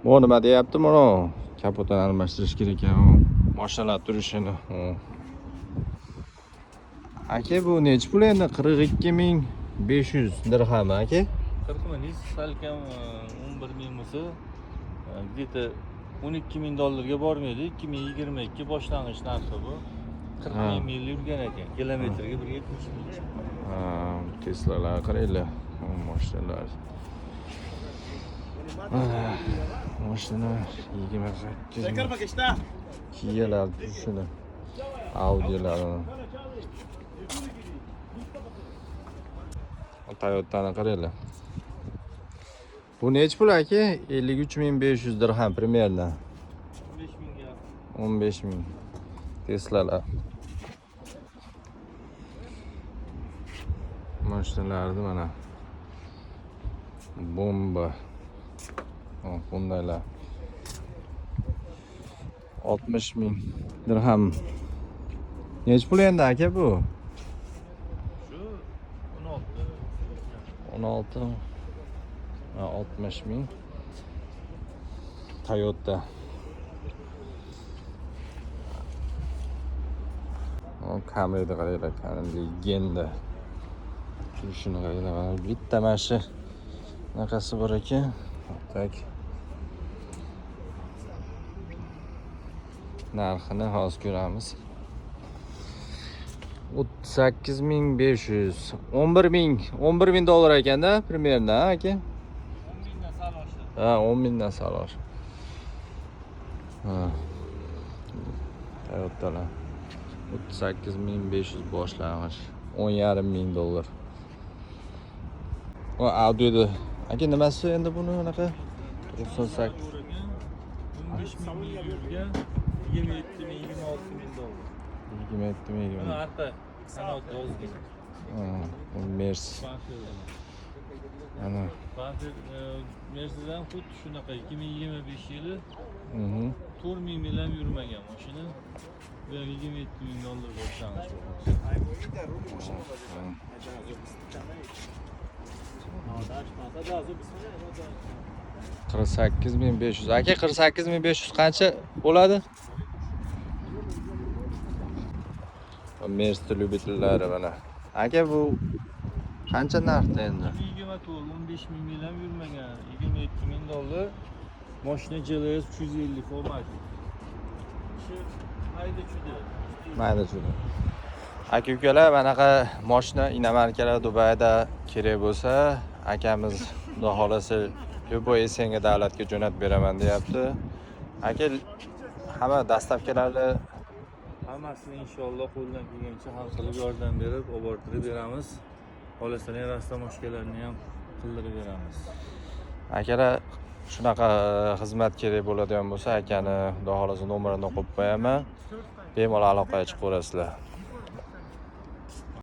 Bu nima deyapti mana? Kapotini almashtirish kerak ekan. Mashinalar turishini. Aka, bu nechi pul endi? 42 500 dirham, aka. 40 ming, salkam 11 ming bo'lsa, где-то 12 ming dollarga bormaydi. 2022 boshlang'ich narxi bu. 40 ming mil yurgan ekan. Kilometrga 1,70 ming. Ha, Teslalar qaranglar. Mashinalar. Mashina 28 ming. Kia'lar turishini. Audi'lar. Toyota'ni qaranglar. Bu nechi pul, aka? 53 500 dirham примерно. 15 mingga. 15 ming. Teslalar. Mashinalarni mana. Bomba. Oh, bundaylar. 60 ming dirham. Nechi pul endi, aka, bu? Shu 16. 16, ha, 60 ming. Toyota. O Camry'ni qaranglar, Camry legenda. Turishini qaranglar, mana bitta mana shu bunaqasi bor ekan. Так. Narxini hozir ko'ramiz. 38 500, 11 ming, 11 ming dollar ekanda, примерно, aka. 10 mingdan sal oshdi. Ha, 10 mingdan sal oshib. Ha. Toyotalar. 38 500 boshlang'ich. 10,5 ming dollar. O Audi'da. Aka, nimasi endi buni anaqa? 98. 15 ming mil yurgan, 27 ming, 26 ming dollar. 27 ming. Buni arqa qanot yozgan. Ha, bu Mers. Bamper. Ana. Bamper Mercedes ham xuddi shunaqa 2025 yili 4 ming mil ham yurmagan mashina. Bu ham 27 ming dollar boshlang'ich bahosi. 48 500. Aka, 48 500 qancha bo'ladi? Mers любитель lari mana. Aka, bu qancha narxda endi? 2024, 15 ming mil ham yurmagan, 27 ming dollar. Mashina GLS 350 formatik. Shu mayda chuyda. Mayda chuyda. Aka ukalar, manaqa moshina, иномарка lar Dubayda kerak bo'lsa, akamiz xudo xohlasa любой СНГ davlatga jo'natib beraman deyapti. Aka, hamma доставка larni Hammasini inshaalloh qo'ldan kelgancha hal qilib yordam berib, olib bortirib beramiz. Xohlasalar растаможка larni ham qildirib beramiz. Akalar, shunaqa xizmat kerak bo'ladigan bo'lsa, akani xudo xohlasa nomerini qo'yib qo'yaman. Bemalol aloqaga chiqaverasizlar.